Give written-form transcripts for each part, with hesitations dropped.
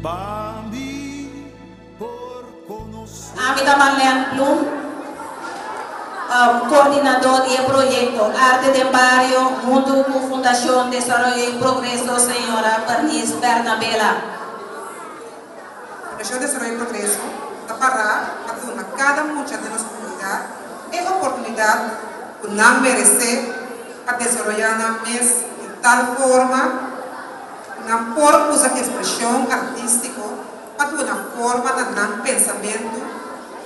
Pa mi por conoce. Ami ta Marlene Bloem, coordinador di e proyecto Arte den Bario hunto cu Fundacion Desaroyo y Progreso Señora Bernice Bernabela. Fundashon Desaroyo i Progreso ta pará pa duna kada mucha den nos komunidat e oportunidat ku nan meresé pa desaroyá nan mes di tal forma ku nan por usa ekspreshon artístiko pa duna forma na nan pensamentu,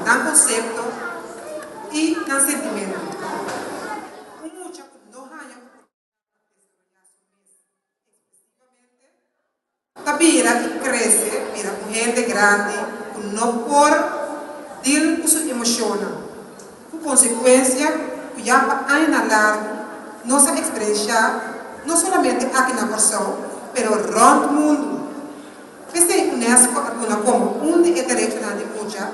nan konsepto i nan sentimentu. Un mucha ku no haña oportunidat pa desaroyá su mes ekspresivamente, Ta bira i krese bira un hende grandi ku no por dil ku su emoshonnan, ku konsekuensia ku ya pa añanan largu nos a eksperenshá no solamente aki na Kòrsou pero rònt mundu. P'esei UNESCO a duna komo un di e derechonan di mucha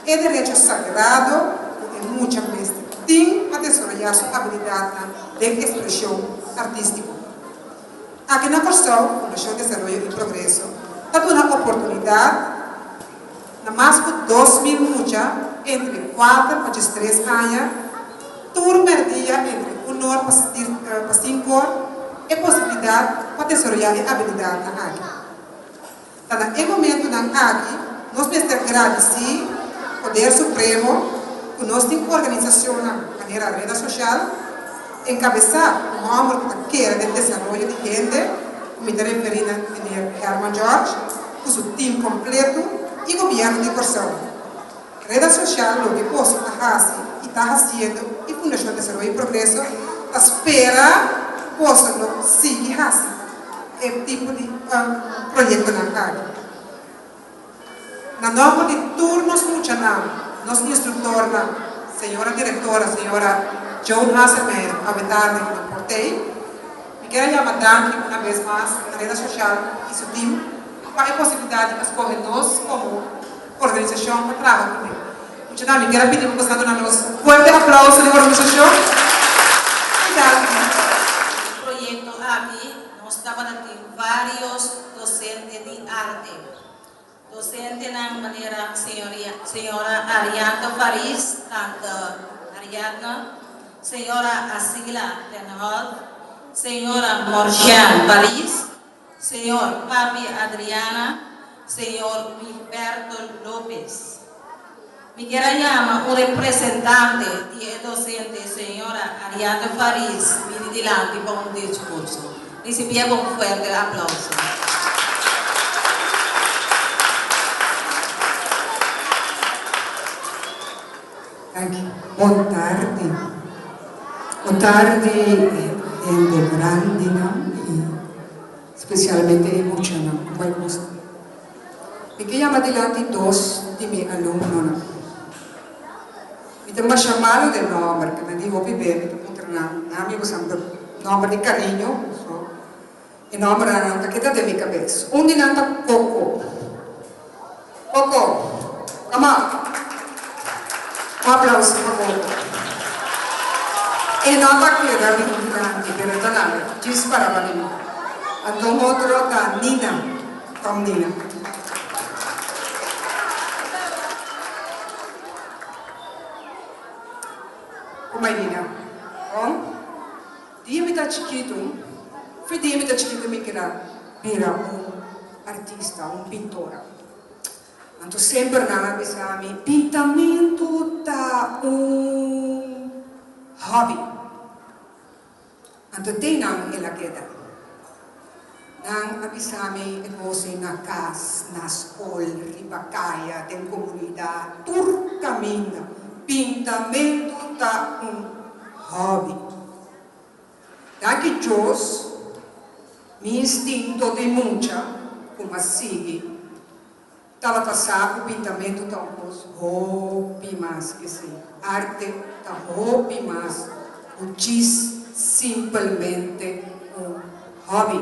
e derecho sagrado ku e mucha mester tin pa desaroyá su abilidatnan den ekspreshon artístiko. Aki na Kòrsou, Fundashon Desaroyo i Progreso ta duna oportunidat na mas ku 2000 mucha entre kuater pa diestres aña tur mèrdia entre un or pa sinku or e posibilidat pa desaroyá e abilidatnan aki. Ta na e momentunan aki nos mester gradisí Poder Supremo ku nos tin organisashonnan manera Reda Soshal, enkabesá ku un hòmber ku ta kere den desaroyo di hende, ku mi ta referí na meneer Herman George ku su tim kompletu i gobièrnu di Kòrsou. Reda Soshal loke boso a hasi i ta hasiendo i Fundashon Desaroyo i Progreso ta spera boso lo sigui hasi e tipo di proyektonan aki. Na nòmber di tur nos muchanan, nos instruktornan, señora direktora, señora Joan Hasselmeijer ku awe tardi no por tei, mi kier a yama danki una bes mas na Reda Soshal i su tim pa e posibilidat di a skohe nos komo Organisashon pa traha ku mi. Muchanan, mi kier a pidi bo ku sa duna nos un fuerte aplauso di organisashon. I danki. E proyekto aki nos tabata tin varios dosente di arte. Dosentenan manera señora Arianka Faris, tante Ariadna, señora Asila ten Holt, señora Morjean Paris, Señor Papi Adriana, Señor Wigberto Lopez. Mi kier a yama un representante di e docente Señora Ariadne Faris bini dilanti pa un discurso. Ricibié cu un fuerte aplauso. Danki. Bon tardi. Bon tardi hende grandinan i spesialmente e muchanan. Ku bai gusta. Mi ke yama dilanti dos di mi alumnonan. Mi ta masha malu den nòmber, ke nan di hopi be mi ta puntra nan, nan mi usa nòmber di kariño, so e nòmbernan ta keda den mi kabes. Un di nan ta Koko. Koko, come up. Un aplauso pa Koko. E no ta keda bin dilanti, pero e ta laga djis para pa mi. Anto un otro ta Nina. Come Nina. Come Nina. Bon. Dia mi ta chikitu, fi dia mi ta chikitu mi keda bira un artista, un pintora. Anto semper nan a bisa mi, pintamentu ta un hobby. Anto te nan el a keda. Nan a bisa mi e kos ei na kas, na skol, riba kaya, den komunidat, tur kaminda. Pintamentu ta un hobby. Danki Dios, mi instinto di mucha ku m'a sigui tabata sa ku pintamentu ta un kos hopi mas ke esei. Arte ta hopi mas ku djis simpelmente un hobby.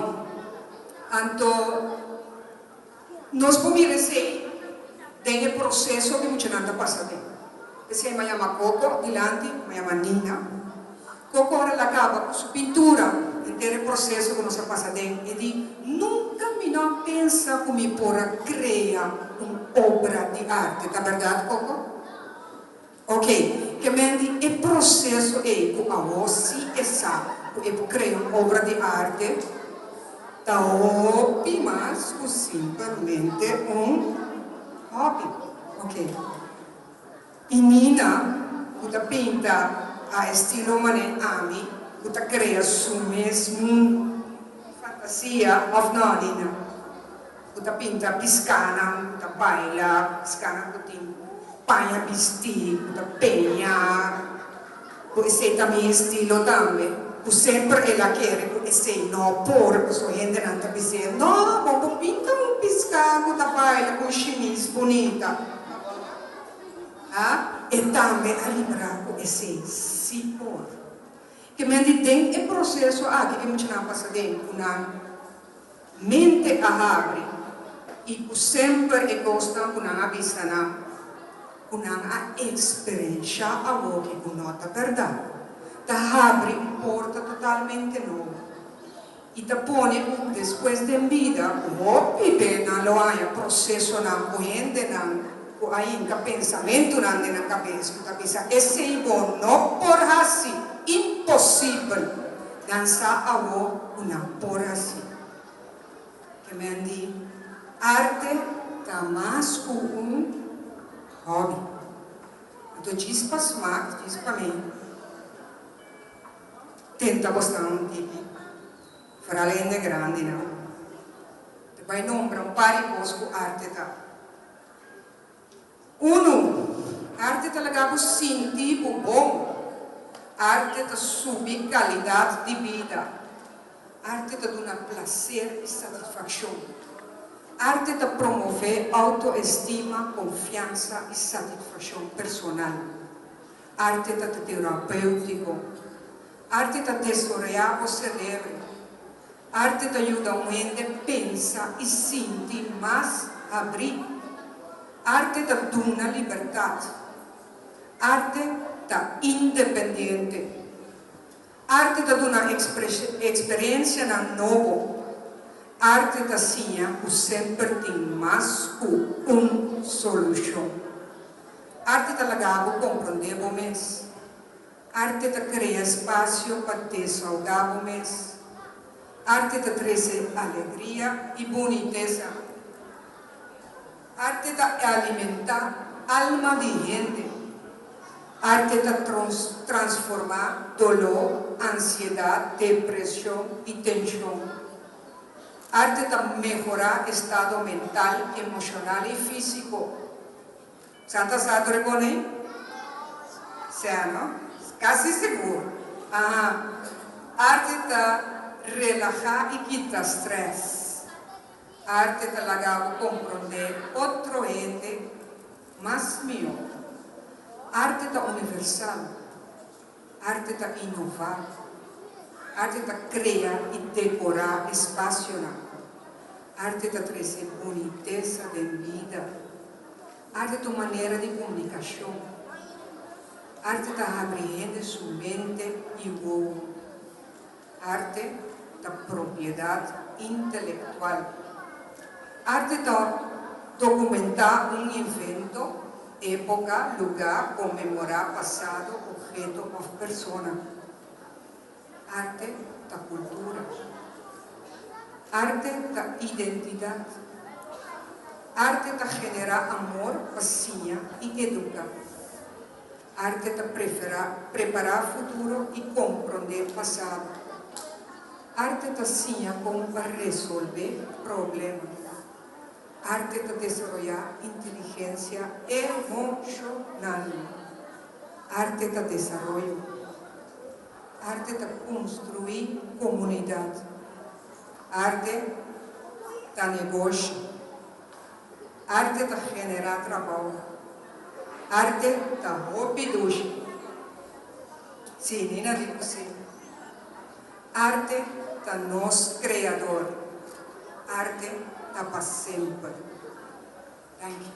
Anto nos por mira esei den e proseso ku e muchanan ta pasa den. P'esei m'a yama Coco dilanti, m'a yama Nina. Coco ora el a caba cu su pintura, henter e proceso cu nos a pasa den, e di, Nunca mi. mi no a pensa ku mi por a krea un obra di arte. Ta bèrdat, Coco? Ok, ke men di e proseso ei ku awor si e sa ku e por krea un obra di arte ta hopi mas ku simpelmente un hobby. Ok, i Nina ku ta pinta a estilo manera ami ku ta krea su mes mundu di fantasia, òf no, Nina? Ku ta pinta piskanan ku ta baila, piskanan ku tin paña bistí, ku ta peña, ku esei ta mi estilo tambe, ku semper el a kere ku esei no por, pasobra hendenan ta bis'é, no, bo por pinta un piská ku ta baila ku un shimis bunita. Ha? E tambe a libra ku esei sí por. Ke men di den e proseso aki ke muchanan pasa den, ku nan Mente a habri i ku semper e kosnan ku nan a bisa nan ku nan a eksperenshá awoki ku no ta bèrdat, ta habri un porta totalmente nobo i ta pone ku despues den bida ku hopi be nan lo haña prosesonan ku hendenan ku a hinka pensamentunan den nan kabes ku ta bisa esei bo no por hasi, imposibel. Nan sa awo ku nan por hasi. Ke men di, arte ta mas ku un hobby. Anto djis pa smak, djis pa mi tenta bosnan un tiki, foral hende grandinan, ta bai nombra un par di kos ku arte ta. Unu, arte ta laga bo sinti bo bon. Arte ta subi kalidat di bida. Arte ta duna plaser i satisfakshon. Arte ta promové outoestima, konfiansa i satisfakshon personal. Arte ta terapéutiko. Arte ta desaroyá bo selebro. Arte ta yuda un hende pensa i sinti mas habrí. Arte ta duna libertat. Arte ta independiente. Arte ta duna eksperensianan nobo. Arte ta siña ku semper tin mas ku un solushon. Arte ta laga bo komprondé bo mes. Arte ta krea espasio pa desahogá bo mes. Arte ta trese alegria i bunitesa. Arte ta alimentá alma di hende. Arte ta transformá doló, ansiedat, depreshon i tenshon. Arte ta mehorá estado mental, emoshonal i físiko. Santa sa tur e pone? Sea no? Casi sigur. Aha. Arte ta relaha y kita stress. Arte ta laga bo compronde otro hende mas miho. Arte ta universal. Arte ta inova. Arte ta crea y decora espacionan. Arte ta trece bunitesa den bida. Arte ta un manera di komunikashon. Arte ta habri hende su mente i wowo. Arte ta propiedat intelektual. Arte ta dokumentá un invento, époka, lugá, konmemorá pasado, opheto òf persona. Arte ta kultura. Arte ta identidat. Arte ta generá amor pa siña i eduká. Arte ta preferá prepará futuro i komprondé pasado. Arte ta siña kon pa resolvé problema. Arte ta desaroyá inteligensia emoshonal. Arte ta desaroyo. Arte ta construi comunidad. Arte ta negoshi. Arte ta genera trabou. Arte ta hopi dushi. Si, Nina di cu si. Arte ta nos creador. Arte ta pa semper. Danki.